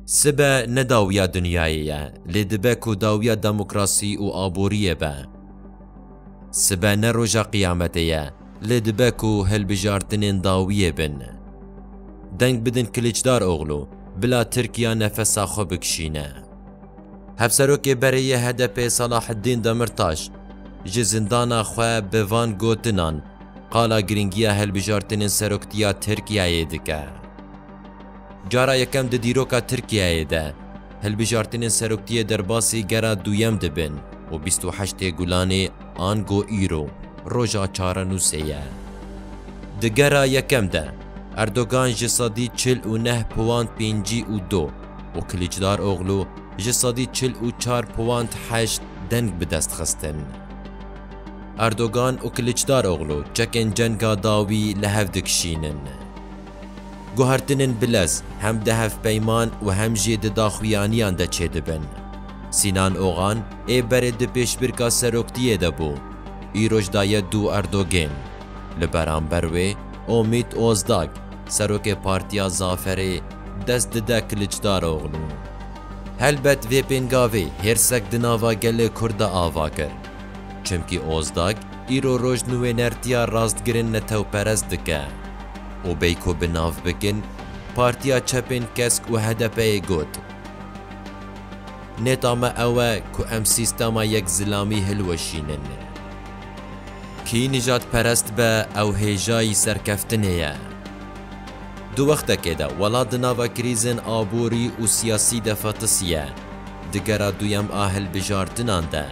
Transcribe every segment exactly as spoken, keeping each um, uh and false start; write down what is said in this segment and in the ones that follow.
Sibe ne dawiya dinyayê ye, lê dibe ku dawiya demokrasî û aboriyê be. Sibe ne roja qiyametê ye, lê dibe ku hilbijartinên dawiyê bin. Deng bidin Kiliçdaroglu, bila Tirkiya nefesa xwe bikişîne. Hevserokê berê yê H D P Selaheddîn Demirtaş ji zindana xwe bi van gotinan qala girîngiya hilbijartinên seroktiya Tirkiyeyê dike. Cara yekem di dîroka Tirkiyeyê de hilbijartinên seroktiyê derbasî gera duyem dibin û bîst û heştê Gulanê ango îro roja çarenûsê ye. Di gera yekem de Erdogan ji sedî çil û neh puan pêncî û du û Kiliçdaroglu ji sedî çil û çar puan heşt deng bi dest xistin. Erdogan û Kiliçdaroglu çekên cenga dawî li hev dikişînin. Guhertinên bilez hem di hevpeyman û hem jî di daxuyaniyan de çêdibin. Sînan Oxan ê berê di pêşbirka seroktiyê de bû, îro ji daye dû Erdogên. Li beramber wê Omît Ozdag, serokê Partiya Zaferê, dest dide Kiliçdaroglu. Helbet vê pêngavê hêrsek di nava gelê Kurd de ava kir. Çimkî Ozdag îro rojnûwênertiya rastgirin netewperest dike û bêyî ku bi nav bikin, Partiya Çepên Kesk û H D P'yê got, nêta me ew e ku em sîstema yek zilamî hilweşînin. Kî nijadperest be, ew hêjayî serkeftinê ye. Di wextekê de welat di nava krîzên aborî û siyasî de fetisiye, di gera duyem a hilbijartinan de,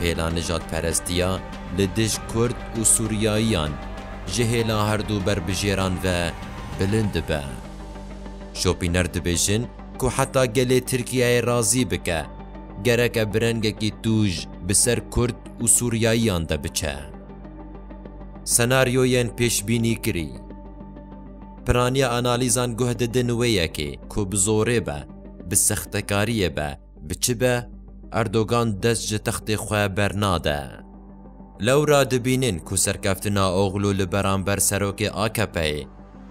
pêla nijadperestiya li dij Kurd û Sûriyayiyan ji hêla herdu berbijêran ve bilind dibe. Şopîner dibêjin ku heta gelê Tirkiyeyê razî bike, gereke bi rengekî tûj bi ser Kurd û Sûriyayiyan de biçe. Senaryoyên pêşbînîkirî. Piraniya analîzan guh didin wê yekê ku bi zorê be, bi sextekariyê be, bi çi be, Erdogan dest ji textê xwe bernade. Lewra dibînin ku serkeftina Oxlu li beramber serokê A K P'yê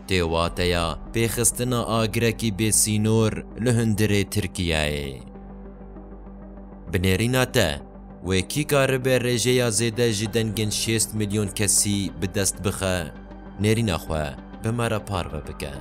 tê wateya pêxistina agirekî bêsînor li hundirê Tirkiyeyê. Bi nêrîna te, wê kî karibe rêjeya zêde ji dengên şêst milyon kesî bi dest bixe? Nêrîna xwe bi me re parve bike.